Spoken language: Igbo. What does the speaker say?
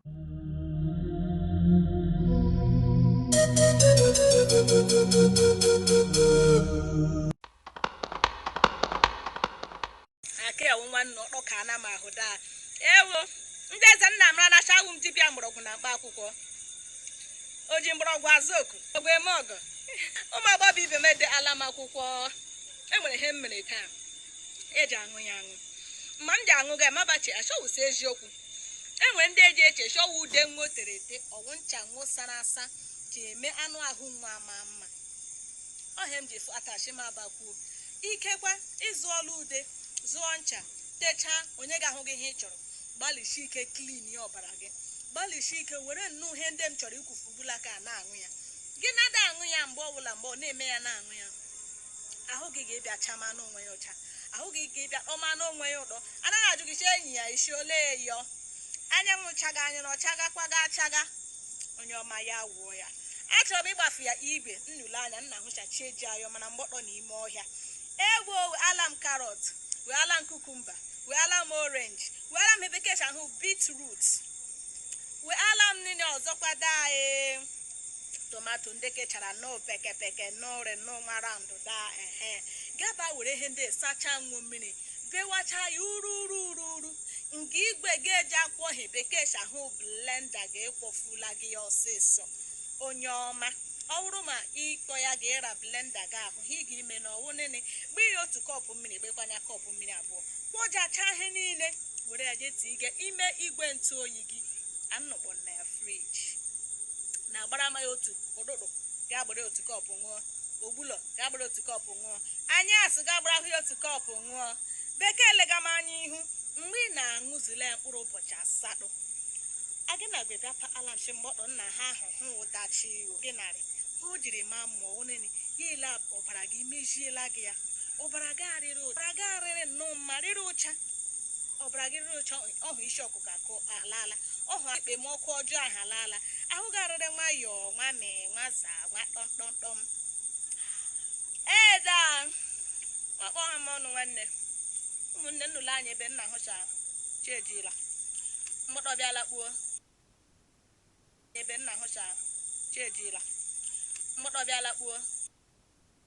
Aka ewu nwanne ọkpọ ka ana m ahụ daa. Ewo, ndị eze nna mara na awụ m dibịa mgbọrọgwụ na mkpa akwụkwọ, o ji mgbọrọgwụ azụ oku ọgwụ eme ọgọ. Ụmụ agbọghọ ibe m, ede ala m akwụkwọ. Enwere ihe m mere taa eji aṅụ ya aṅụ ma m ji aṅụ ga mabachi achọwụsị eziokwu. Enwere ndị eji eche chọwa ude nwa tere ete, ọwụ ncha nwo sara asa ka eme anụ ahụ nwa ma mma. Ọhịa m ji atachi m abakwuo ikekwa ịzụọla ude, zụọ ncha, techaa, onye ga-ahụ gị ihe ị chọrọ. Gbalịsi ike clean ya ọbara gị, gbalịsi ike were nnọọ ihe ndị m chọrọ ikwufu bụla ka na-aṅụ ya. Gị nada aṅụ ya mgbe ọbụla, mgbe ọ na-eme ya na-aṅụ ya, ahụ gị ga-ebịa chama n'onwe ya ụcha, ahụ gị ga-ebịa ọma n'onwe ya ụtọ. Anaghị ajụ gị chi enyi ya isi ole yọọ anyanwụ chaga anya na ọchagakwa ga achaga. Onye ọma ya wuo ya, achọrọ m ịgbafu ya igwe nnule anya nna hụchachi eji ayọ mana mgbọtọ n'ime ọhịa. Egwu ala m carrot, wee ala m cucumber, wee ala m orange, wee ala m bekee ahụ beetroot, wee ala m niile ọzọkwa daa ee tomato ndị kechara nọ pekepeke nọre nọ round daa. Ehe, gaba were ihe ndị sachaa nwụ mmiri, bewacha ya uru uru uru uru nke igwe ga-eji akwọghị bekee ahụ blender ga-ekwọfula gị ya ọsịsọ. Onye ọma, ọ bụrụ ma ịkpọ ya ga-ịra blender gị ahụ, ihe ị ga-ime na ọwụ nene gbe ya otu kọpụ mmiri, gbekwanya kọpụ mmiri abụọ, kwọjacha ihe niile, were ya jee tige ime igwe ntụ oyi gị anọkpọ na fridge na agbara ya otu ụtụtụ, ga-agbara otu kọpụ ṅụọ, ogbulọ ga-agbara otu kọpụ ṅụọ, anyasị ga-agbara ya otu kọpụ ṅụọ. Bekee lega m anya ihu mgbe ị na-aṅụzule ya mkpụrụ ụbọchị asatọ agị na bịa ala nshi mgbọtọ nna ha ahụ hụ ụdachi gị narị hụ jiri ma mmụọ onene ya ele ọbara gị meziela gị ya. Ọbara gị arịrị, ọbara gị arịrị nnọọ mma, rịrị ụcha, ọbara gị rịrị ụcha. Ọhụ isi ọkụkọ akụ alaala, ọhụ ekpemọkụ ọjọọ ahụ alaala, ahụ gị arịrị nwayọọ, nwa mee nwa zaa nwa tọmtọmtọm. Eda ọkpọ ha m ọnụ. Nwanne, ụmụnne, nnụlọ anyị ebe nna hụcha chiejila mgbọtọ bịala kpuo ebe nna hụcha chiejila mgbọtọ bịala kpuo.